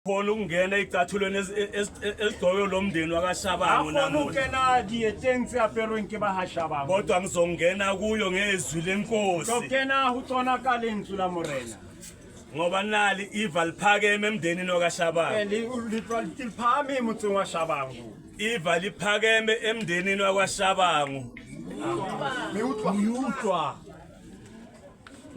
Khona ukungena ezicathulweni ezigqoke lo mndeni wakaShabangu A kgone ho namuhla. kena dieteng tse aperweng ke ba ha Shabangu. Kodwa ngizongena kuyo ngezwi Tlo lenkosi. kena ho tsona ka lentswe la Morena. Ngoba nali iva liphakeme emndenini wakaShabangu. Eh, le le le phahame motseng wa Shabangu. Iva liphakeme emndenini wakwaShabangu. Meutlwa.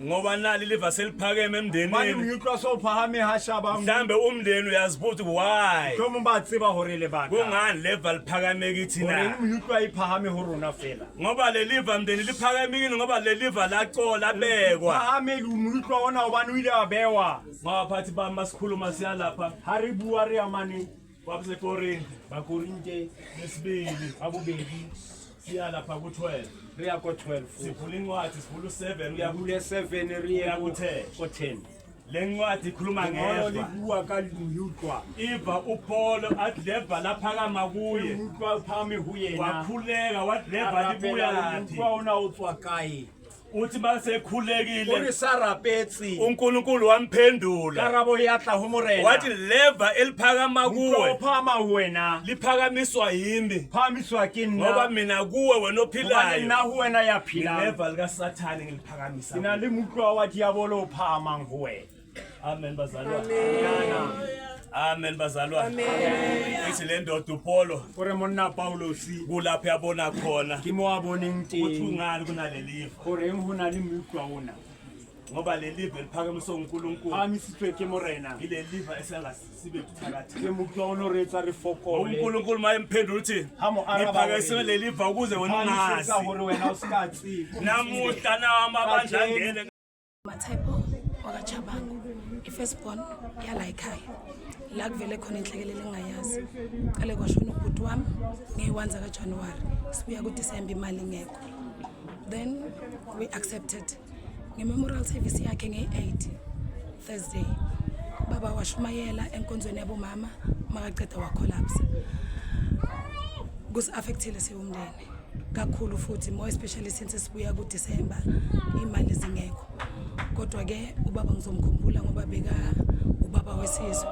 Ngoba nali liva seliphakeme Mane emndenini. meutlwa so phahame ha Shabangu. Mhlambe umndeni uyazibuza ukuthi why? Mohlomong ba tseba hore lebaka. Kungani leva liphakame kithi na? Horeng meutlwa e phahame ho rona fela. Ngoba le liva mndeni liphakame kini ngoba le liva lacola labekwa. Phahame meutlwa ona hobane o ile a bewa. Ngoba phathi bami masikhuluma siyalapha Ha re bua re amane kwabaseKorinte Bakorinte lesibili ba bobedi siya lapha ku-12 re ya ko 12. sivula incwadi sivula u-7 kuya Re bule 7 re ye Kuya ku-10. ko 10. le ncwadi ikhuluma Lengolo le ngeva bua ka meutlwa. iva uPaulo athi leva laphakama kuye Meutlwa o phahame ho yena. wakhuleka wathi A leva rapela, libuyaphi meutlwa ona o tswa kae? uthi O masekhulekile re sa rapetse. uNkulunkulu wamphendula Karabo ya tla ho Morena. wathi leva eliphakama Meutlwa o kuwe phahama ho wena. liphakamiswa yimi Phahamiswa ke nna. ngoba mina kuwe wena Hobane ophilayo nna ho wena ya phelang. leva likaSathane ngiliphakamisa Ke na le meutlwa wa diabolo o phahamang ho wena. Amen bazalwane. Amen bazalwane. Ithi le ndoda uPaulo O re monna Paulosi kulapho yabona khona ke mo a boneng ukuthi teng kungani kunaleli liva horeng ho na le meutlwa ona. ngoba leli liva eliphakamiswe uNkulunkulu Phahamisitswe ke Morena. ileli liva esengasibe buthakathaka. Ke meutlwa ono re etsa re fokole. uNkulunkulu mayemphendula uthi Ha mo araba ngiphakamiswe leli liva ukuze wena Phahamisetsa ungazi. hore wena o ska tseba. Namuhla nawa amabandla angene Matshepo wakaChabangu i-firstborn yala ekhaya la kuvele khona inhlekelele engingayazi qale kwashona ubhuti wami ngeyi-1 zakaJanuwari sibuya kuDisemba imali ingekho then we accepted nge-memorial service yakhe ngeyi-8 Thursday baba washumayela enkonzweni yabomama makaceda wacollapse kusi-affectile siwumndeni kakhulu futhi more especially since sibuya kuDisemba imali zingekho kodwa ke ubaba ngizomkhumbula ngoba beka ubaba wesizwe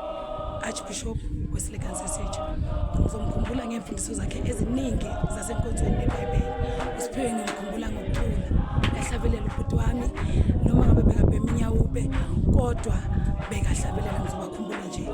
Archbishop weSilikani Sesitsha ngizomkhumbula ngemfundiso zakhe eziningi zasenkonzweni neBhayibheli uSiphiwe ngimkhumbula ngokucula ehlabelela ubhuti wami noma ngabe bekabhema inyawupe kodwa bekahlabelela ngizobakhumbula nje.